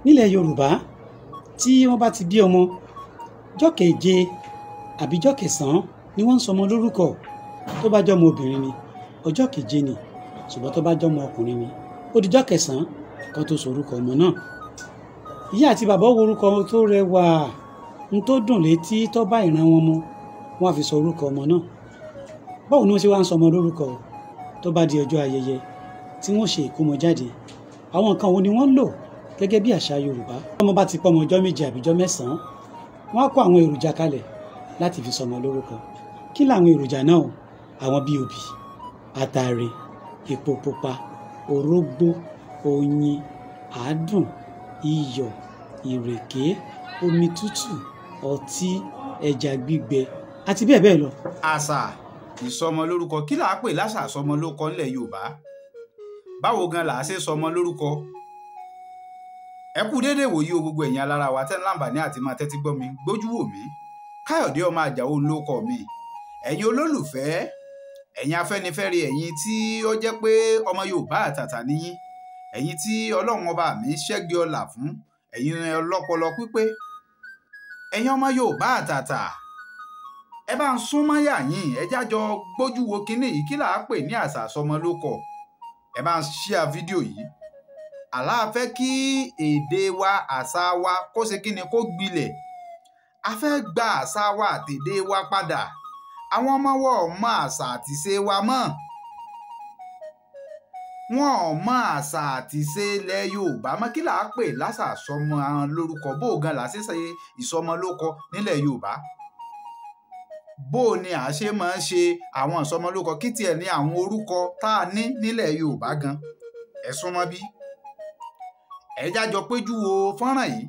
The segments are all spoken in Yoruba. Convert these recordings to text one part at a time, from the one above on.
Nílẹ̀ Yorùbá, tí wọ́n bá ti bí ọmọ, jọ́ keje àbí jọ́ kẹsàn-án ni wọ́n ń sọmọ lórúkọ. Tó bá jọmọ obìnrin ni, ọjọ́ keje ni, ṣùgbọ́n tó bá jọmọ ọkùnrin ni, ó di jọ́ kẹsàn-án kan tó sorúkọ ọmọ náà. Ìyá àti bàbá wo orúkọ tó rẹwà, ń tó dùn létí tó bá ìran wọn mu, wọ́n á fi sọ orúkọ ọmọ náà. Báwo ni wọ́n ṣe wá ń sọmọ lórúkọ tó bá di ọjọ́ ayẹyẹ tí wọ́n ṣe ìkómọjáde? Àwọn nǹkan wo ni wọ́n ń lò gẹ́gẹ́ bí àṣà Yorùbá? Ọmọ bá ti pọ́mọ ọjọ́ méje àbí ọjọ́ mẹ́sàn-án, wọ́n á kó àwọn èròjà kalẹ̀ láti fi sọmọ lórúkọ. Kí làwọn èròjà náà? Àwọn bíi obì, àtàrè, epo pupa, orógbó, oyin, àádùn, iyọ̀, ìrèké, omi tútù, ọtí, ẹja gbígbẹ àti bẹ́ẹ̀ bẹ́ẹ̀ lọ. Àṣà ìsọmọlórúkọ, kí là á pè láṣà ìsọmọlórúkọ ńlẹ̀ Yorùbá? Báwo gan là á ṣe sọmọ lórúkọ? Ẹ kú déédéé wòye o gbogbo ẹ̀yin alára wa tẹ́ ń láǹfààní àti máa tẹ́tí gbọ́ mi, gbójú wò mí. Káyọ̀dé ọmọ Àjàó ló kọ mi. Ẹ̀yin olólùfẹ́, ẹ̀yin Afẹ́nifẹ́re, ẹ̀yin tí ó jẹ́ pé ọmọ Yorùbá àtàtà níyín, ẹ̀yin tí Ọlọ́run ọba mi ṣẹ́gi ọlà fún, ẹ̀yin ọlọ́pọlọ pípé, ẹ̀yin ọmọ Yorùbá àtàtà, ẹ bá ń sún mọ́yà yín, ẹ jájọ gbójú wo kinní yìí, kí là á pè ní àṣà ìsọmọlórúkọ? Ẹ bá ń ṣíà fídíò yìí. Àlá fẹ́ kí èdè wa, àṣà wa kó ṣe kí ni, kó gbilẹ̀. A fẹ́ gba àṣà wa àtèdè wa padà. Àwọn ọmọ wa ò mọ àṣà àtìṣe wa mọ́. Wọn ò mọ àṣà àtìṣe ilẹ̀ Yorùbá mọ́. Kí là á pè láṣà ìsọmọ lórúkọ? Bó gan là á ṣe ṣe ìsọmọlórúkọ nílẹ̀ Yorùbá? Bó ni à ṣe máa ń ṣe àwọn ìsọmọlórúkọ? Kí tiẹ̀ ní àwọn orúkọ tá a ní nílẹ̀ Yorùbá gan? Ẹ súnmọ́ bí. Ẹ jájọ péjú wo fọ́nrán yìí,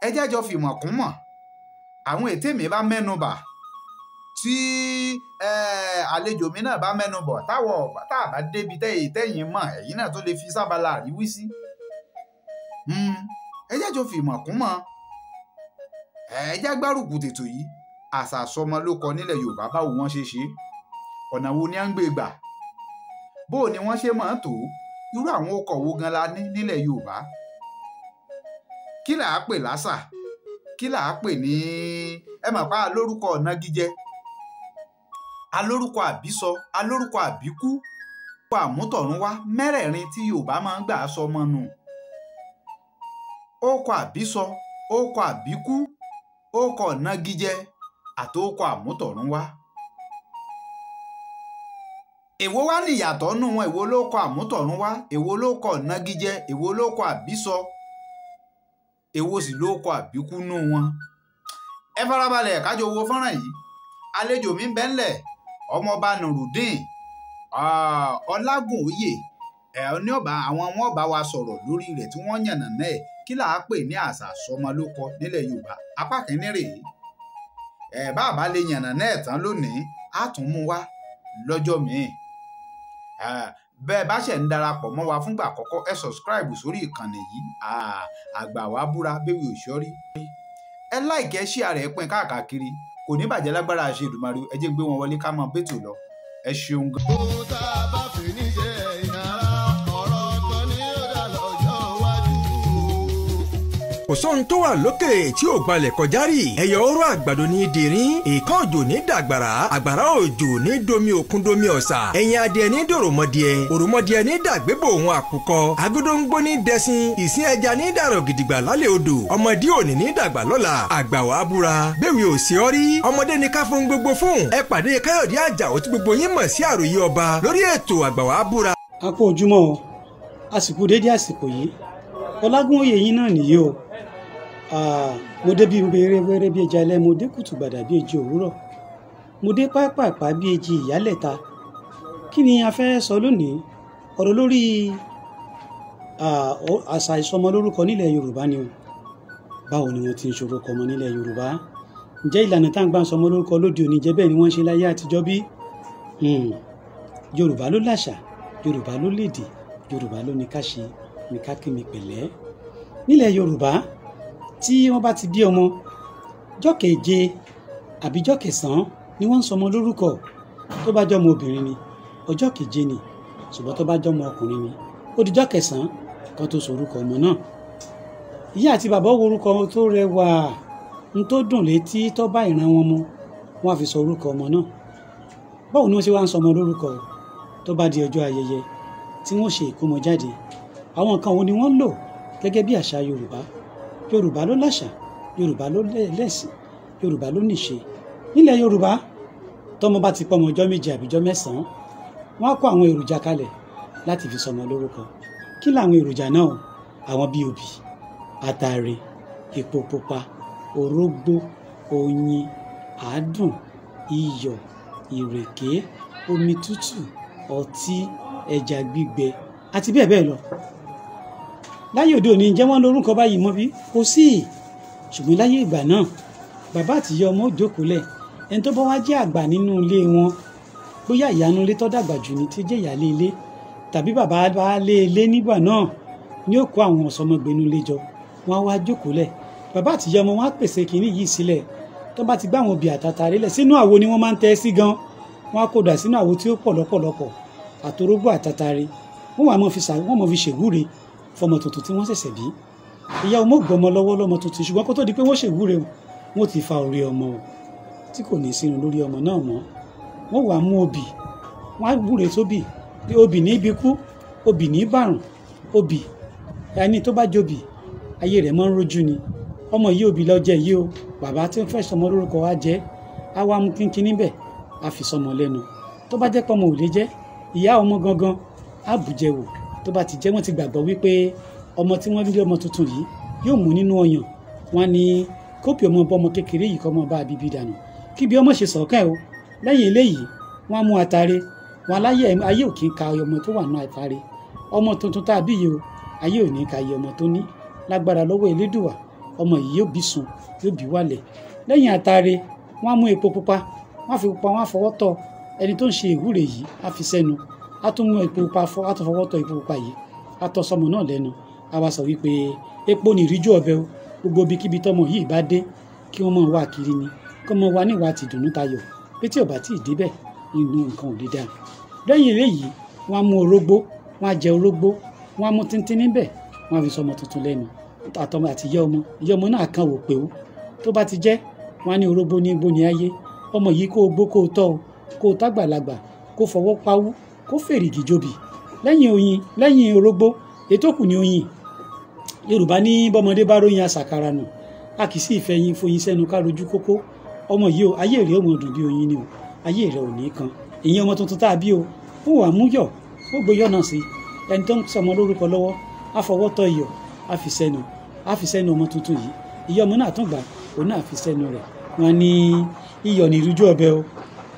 ẹ jájọ fìmọ̀ kún mọ̀. Àwọn ète mi bá mẹ́nu bà, tí àlejò mi náà bá mẹ́nu bọ̀, táwọ̀ tá a bá débi tẹ́yìn mọ̀, ẹ̀yin náà tó lè fi sábàlá àríwí sí. Ẹ jájọ fìmọ̀ kún mọ̀. Ẹ já gbárùkù tètò yìí. Àṣà ìsọmọlórúkọ nílẹ̀ Yorùbá, báwo wọ́n ṣe ṣe? Ọ̀nà wo ni à ń gbé gbà? Bó ni wọ́n ṣe máa ń tò ó? Irú àwọn ọkọ̀ wo gan la ní nílẹ̀ Yorùbá? Kí là á pè láṣà? Kí là á pè ní ẹ mọ̀ pa alórúkọ ọ̀nàgíjẹ, alórúkọ àbísọ, alórúkọ àbíkú, alórúkọ àmútọ̀runwá, mẹ́rẹ̀ẹ̀rin tí Yorùbá máa ń gbà sọmọ nù. Ókọ àbísọ, ókọ àbíkú, ókọ ọ̀nàgíjẹ àti ókọ àmútọ̀runwá. Èwo wá ní ìyàtọ̀ nù wọn? Èwo ló kọ àmútọ̀runwá? Èwo ló kọ ọ̀nàgíjẹ? Èwo ló kọ àbísọ? Èwo sì ló kọ àbíkú nù wọn? Ẹ farabalẹ̀ kájọ wo fọ́nrán yìí. Àlejò mi ń bẹ ńlẹ̀, ọmọọba Nurudeen Ọlágúnóyè, ní ọba àwọn wọn bá wa sọ̀rọ̀ lórí rẹ̀ tí wọ́n yànnà náà kí là á pè ní àṣà ìsọmọlórúkọ nílẹ̀ Yorùbá. Apá kìíní rèé. Ẹ bá bá lè yànnà náà tán lónìí, á tún mú wá lọ́jọ́ míì. Bẹ́ẹ̀ bá ṣẹ̀ ń darapọ̀ mọ́ wa fúngbà àkọ́kọ́, ẹ subscribe sórí ìkànnì yìí. Àgbà wa búra bẹ́ẹ̀ òṣọ́rí. Ẹ like, ẹ share rẹ̀, pín káàkiri. Kò ní bàjẹ́ lágbára àṣẹ Èdùmàrè. Ẹ jẹ́ ń gbé wọn wọlé ká mọ bẹ́tò lọ. Ẹ ṣeun gan. Ohun tá a bá fi ní ṣe ẹ̀yìn ara, ọ̀rọ̀ kan ni ó dà lọ́jọ́ iwájú. Kò sóhun tó wà lókè tí ò gbalẹ̀ kọjá rí. Ẹyọ oró àgbàdo ní dìrín, èèkàn òjò ní dàgbàrá, àgbàrá òjò ní domi òkun domi ọ̀sà, ẹ̀yìn adìẹ ní dòròmọdìẹ, òròmọdìẹ ní dàgbébò òun àkùkọ, agódóńgbó ní dẹṣin, ìsín ẹja ní dàrọ̀ gidigba lálẹ́ odò, ọmọdé òní ní dàgbà lọ́la, àgbà wàá búra, bẹ́ẹ̀ ò sí ọ rí, ọmọdé ní ká fún gbogbo fún. Ẹ pàdé Káyọ̀dé Àjàó tí gbogbo yín mọ̀ sí àròyé ọba lórí ètò àgbà wàá búra. A kú ojúmọ́ o, àsìkò déédéé àsìkò yìí. Ọlágúnóyè yín náà nìyí o. Mo dé bí wéré bí ẹja ẹlẹ́, mo dé kùtùgbàdà bí èjì òwúrọ̀, mo dé pápápá bí èjì ìyálẹ̀ta. Kí ni a fẹ́ sọ lónìí? Ọ̀rọ̀ lórí àṣà ìsọmọlórúkọ nílẹ̀ Yorùbá ni o. Báwo ni wọ́n ti ń ṣorúkọ ọmọ nílẹ̀ Yorùbá? Ǹjẹ́ ìlànà tá à ń gbà sọmọ lórúkọ lóde òní jẹ́ bẹ́ẹ̀ ni wọ́n ṣe láyé àtijọ́ bí? Yorùbá ló làṣà, Yorùbá ló lédè, Yorùbá ló ní ká ṣe ní ká kí mi pẹ̀lẹ́. Nílẹ̀ Yorùbá, tí wọ́n bá ti bí ọmọ, jọ́ keje àbí jọ́ kẹsàn-án ni wọ́n ń sọmọ lórúkọ. Tó bá jọmọ obìnrin ni, ọjọ́ keje ni, ṣùgbọ́n tó bá jọmọ ọkùnrin ni, ó di jọ́ kẹsàn-án kan tó sorúkọ ọmọ náà. Ìyá àti bàbá wo orúkọ tó rẹwà ń tó dùn létí tó bá ìran wọn mu, wọ́n á fi sọ orúkọ ọmọ náà. Báwo ni wọ́n ṣe wá ń sọmọ lórúkọ tó bá di ọjọ́ ayẹyẹ tí wọ́n ṣe ìkómọjáde? Àwọn nǹkan wo ni wọ́n ń lò gẹ́gẹ́ bí àṣà Yorùbá? Yorùbá ló láṣà, Yorùbá ló lẹ́sìn, Yorùbá ló níṣe. Nílẹ̀ Yorùbá, tọ́mọ bá ti pọ́mọ ọjọ́ 7 àbí ọjọ́ 9, wọ́n á kó àwọn èròjà kalẹ̀ láti fi sọmọ lórúkọ. Kí làwọn èròjà náà? Àwọn bíi obì, àtàrè, epo pupa, orógbó, oyin, àádùn, iyọ̀, ìrèké, omi tútù, ọtí, ẹja gbígbẹ àti bẹ́ẹ̀ bẹ́ẹ̀ lọ. Láyé òde òní, ǹjẹ́ wọ́n lórúkọ báyìí mọ́ bí? Kò sí. Ṣùgbọ́n láyé ìgbà náà, bàbá àti ìyá ọmọ ó jókòó lẹ̀. Ẹni tó bá wá jẹ́ àgbà nínú ilé wọn, bóyá ìyanu ilé tó dàgbà jù ní tí jẹ́ ìyáálé ilé tàbí bàbá baálé ilé nígbà náà, ni ó kó àwọn ọ̀sọ́mọgbẹ́nu ilé jọ, wọ́n á wá jókòó lẹ̀. Bàbá àti ìyá ọmọ wọn á pèsè kínní yìí sílẹ̀. Tó bá ti gbá àwọn obì àtàtàrí lẹ̀ sínú àwo ni wọ́n máa ń tẹ́ sí gan. Wọ́n á kó dà sínú àwo tí ó pọ̀ lọ́pọ̀lọpọ̀, àtorógbó àtàtàrí. Wọ́n wá mọ́ fi ṣèwúre fọmọ tuntun tí wọ́n ṣẹ̀ṣẹ̀ bí. Ìyá ọmọ gbọmọ lọ́wọ́ lọ́mọ tuntun, ṣùgbọ́n kó tó di pé wọ́n ṣèwúre, wọ́n ti fa orí ọmọ tí kò ní sínú lórí ọmọ náà mọ́. Wọ́n wá mú obì, wọ́n á wúre sóbì pé obì ní ibi kú, obì ní bàrùn, obì ẹni tó bá jobì ayé rẹ̀ máa ń rojú ni. Ọmọ yìí obì lọ jẹ yìí o, bàbá tí ó fẹ́ sọmọ lórúkọ wa jẹ́, á wá mú kínkín níbẹ̀, á fi sọmọ lẹ́nu. Tó bá jẹ́ pé ọmọ ò lè jẹ́, ìyá ọmọ gangan á bùjẹ wò. Tó bá ti jẹ́, wọ́n ti gbàgbọ́ wípé ọmọ tí wọ́n bí ọmọ tuntun yìí yóò mú nínú ọyàn. Wọ́n ní kópì ọmọ bọ́mọ kékeré yìí kọ́ ọmọ bá bíbí dànù, kí bí ọmọ ṣe sọ̀kẹ́ o. Lẹ́yìn eléyìí, wọ́n á mú atare. Wọn aláyé ayé ò kí ń ka ọmọ tó wà nínú atare. Ọmọ tuntun tá a bí yìí o, ayé ò ní ka iye ọmọ tó ní. Lágbára lọ́wọ́ Elédùwà, ọmọ yìí yóò bí sùn, yóò bí wálẹ̀. Lẹ́yìn atare, wọ́n á mú epo pupa, wọ́n á fi pupa, wọ́n á fọwọ́ tọ́ ẹni tó ń ṣe ìwúre yìí, á fi sẹ́nu. Á tún mú epo pupa fọ́, á tún fọwọ́ tọ́ epo pupa yìí, á tọ́ sọmọ náà lẹ́nu. Á wá sọ wípé epo ní ìríjú ọbẹ̀ o. Gbogbo ibikíbi tọmọ yìí bá dé, kí wọ́n máa wá kiri ni, kí wọ́n máa wá níwà tìdùnnú tayọ̀, pé tí ò bá tíì débẹ̀, inú nǹkan ò lè dáa. Lẹ́yìn eléyìí, wọ́n á mú orógbó, wọ́n á jẹ orógbó, wọ́n á mú tíntín níbẹ̀, wọ́n á fi sọmọ tuntun lẹ́nu. Àtọmọ àti ìyá ọmọ, ìyá ọmọ náà kan wò pé ó. Tó bá ti jẹ́, wọ́n á ní orógbó ní gbóni ayé. Ọmọ yìí kó o gbó kó o tọ́ o, kó o tágbàlagbà, kó fọwọ́ pawú, kó fèrègì jobì. Lẹ́yìn oyin, lẹ́yìn orógbó, ètò kù ní oyin. Yorùbá ní bọ́mọdé bá róyin àṣàkàrà nù, a kì í sì fẹ́ yin foyin sẹ́nu ká rojú kókó. Ọmọ yìí o, ayé rẹ̀ ó mọ dùn bí oyin ni o, ayé rẹ̀ ò ní kan. Ìyẹn ọmọ tuntun tá a bí o, ó wà mú yọ̀, ó gbé yọ̀ náà sí. Ẹni tó ń sọmọ lórúkọ lọ́wọ́, á fọwọ́ tọ́ iyọ̀, á fi sẹ́nu, á fi sẹ́nu ọmọ tuntun yìí. Ìyá ọmọ náà tún gbà, òun náà fi sẹ́nu rẹ̀. Wọ́n ní iyọ̀ ní ìrújú ọbẹ̀ o.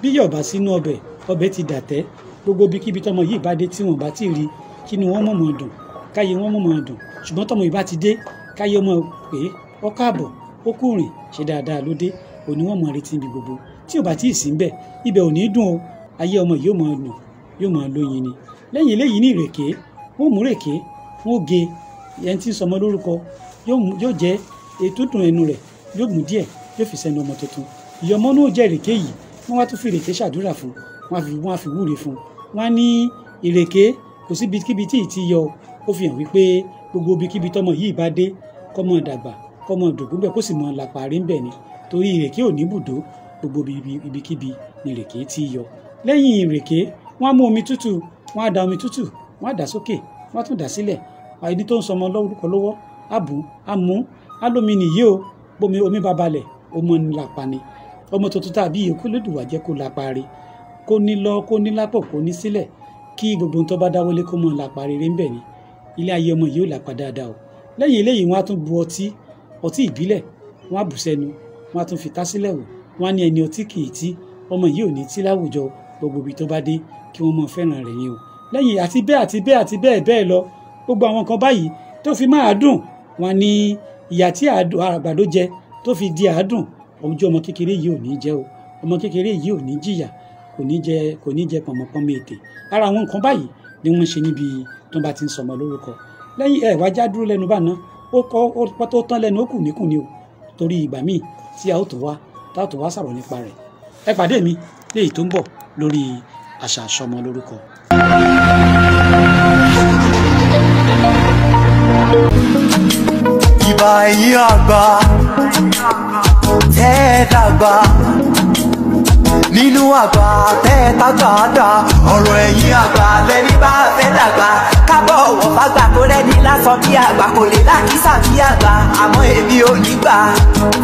Bí iyọ̀ bá sínú ọbẹ̀, ọbẹ̀ ti dàtẹ́. Gbogbo ibikíbi tọmọ yìí bá dé tí wọ́n bá ti rí, kí ni wọ́n mọ̀ mọ̀ dùn, káyé wọ́n mọ̀ mọ̀ dùn. Ṣùgbọ́n tọmọ yìí bá ti dé, káyé ọmọ pé ó káàbọ̀, ó kú rìn, ṣe dáadáa ló dé, òní wọ́n mọ̀ retí ibi gbogbo. Tí ò bá tí ì sí ńbẹ̀, ibẹ̀ ò ní dùn o. Ayé ọmọ yìí ó mọ̀ dùn, yóò mọ̀ lóyin ni. Lẹ́yìn eléyìí ní ìrèké, wọ́n mú ìrèké, wọ́n gé. Ẹni tí ń sọmọ lórúkọ yóò jẹ ètò dùn ẹnu rẹ̀, yóò mú díẹ̀, yóò fi sẹ́nu ọmọ tuntun. Ìyá ọmọ náà jẹ ìrèké yìí, wọ́n wá tún fi ìrèké ṣàdúrà fún, wọ́n á fi wúre fún. Wọ́n á ní ìrèké kò sí ibikíbi tí ì ti yọ. Ó fi hàn wípé gbogbo ibikíbi tọmọ yìí bá dé, kó mọ dàgbà, kó mọ dògbò ńbẹ̀, kó sì mọ làpárí ńbẹ̀ ni. Torí ìrèké ò ní bùdó, gbogbo ibikíbi ni ìrèké ti yọ. Lẹ́yìn ìrèké, wọ́n á mú omi tútù, wọ́n á da omi tútù, wọ́n á dà sókè, wọ́n á tún dà sílẹ̀. Ẹni tó ń sọmọ lórúkọ lọ́wọ́, á bù, á mú, á lómi nìyí o. Bómi omi bá balẹ̀, ó mọ ní làpá ni. Ọmọ tuntun tá a bí yìí, kó Elédùwà jẹ́ kó làpá re, kó ní lọ, kó ní lápò, kó ní sílẹ̀, kí gbogbo ohun tó bá dáwọ́lé kó mọ làpá rere ńbẹ̀ ni. Ilé ayé ọmọ yìí ó làpá dáadáa o. Lẹ́yìn eléyìí, wọ́n á tún bu ọtí, ọtí ìbílẹ̀, wọ́n á bù sẹ́nu, wọ́n á tún fi tásílẹ̀ wò. Wọ́n á ní ẹni ọtí kì í tí, ọmọ yìí ò ní tí láwùjọ. Gbogbo ibi tó bá dé, kí wọ́n mọ fẹ́ràn rẹ̀ ni o. Lẹ́yìn àti bẹ́ẹ̀ àti bẹ́ẹ̀ àti bẹ́ẹ̀ bẹ́ẹ̀ lọ, gbogbo àwọn nǹkan báyìí tó fi máa dùn, wọ́n ní ìyà tí àgbàdo jẹ tó fi di àádùn, ojú ọmọ kékeré yìí ò ní jẹ o. Ọmọ kékeré yìí ò ní jìyà, kò ní jẹ pọ̀nmọ́pọ́nmọ́ ètè. Ara àwọn nǹkan báyìí ni wọ́n ń ṣe níbi tó bá ti ń sọmọ lórúkọ. Lẹ́yìn ẹ̀ wá já dúró lẹ́nu bá náà, ó kọ́ ó tó tán lẹ́nu, ó kù níkùn ni o. Torí ìgbà míì tí a ó tó wá, tá a tó wá sọ̀rọ̀ nípa rẹ̀. Ẹ pàdé mi léyìí tó ń bọ̀ lórí àṣà àsọmọ lórúkọ. Ìbà ẹ̀yin àgbà tẹ́ ẹ dàgbà nínú àgbà tẹ́ ẹ tágbà dà ọ̀rọ̀ ẹ̀yin àgbà lẹ́ni bá fẹ́ dàgbà Kábọ̀ ọ̀wọ̀ fágbà tó rẹ́ni lásán bí àgbà kò lè lákìsà bí àgbà àmọ́ èmi ò ní gbà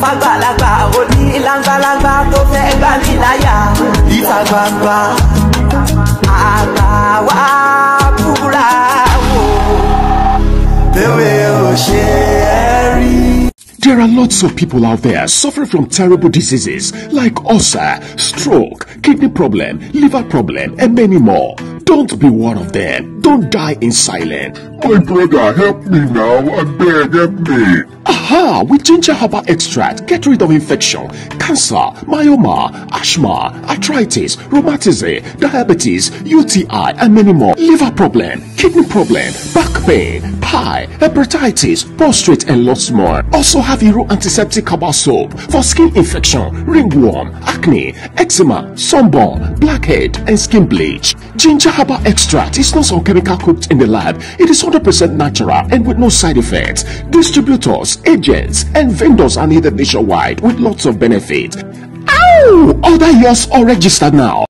fágbàlagbà òní láńgbáláńgbá tó fẹ́ gbà mí láyà níta gbangba. Àgbà wa búra wò. Bẹ́ẹ̀ ò ṣe é rí. There are lots of people out there suffering from terrible diseases like ulcer, stroke, kidney problem, liver problem, and many more. Don't be one of them. Don't die in silence. My brother, help me now. I beg, help me. Aha! With ginger herbal extract, get rid of infection, cancer, myoma, asthma, arthritis, rheumatism, diabetes, UTI, and many more. Liver problem, kidney problem, back pain, pie, hepatitis, prostate, and lots more. Also have Hero Antiseptic Herbal Soap for skin infection, ringworm, acne, eczema, sunburn, blackhead, and skin bleach. Ginger herbal extract is not some chemical cooked in the lab. It is 100% natural and with no side effects. Distributors, agents, and vendors are needed nationwide with lots of benefits. Ow! Order yours or register now.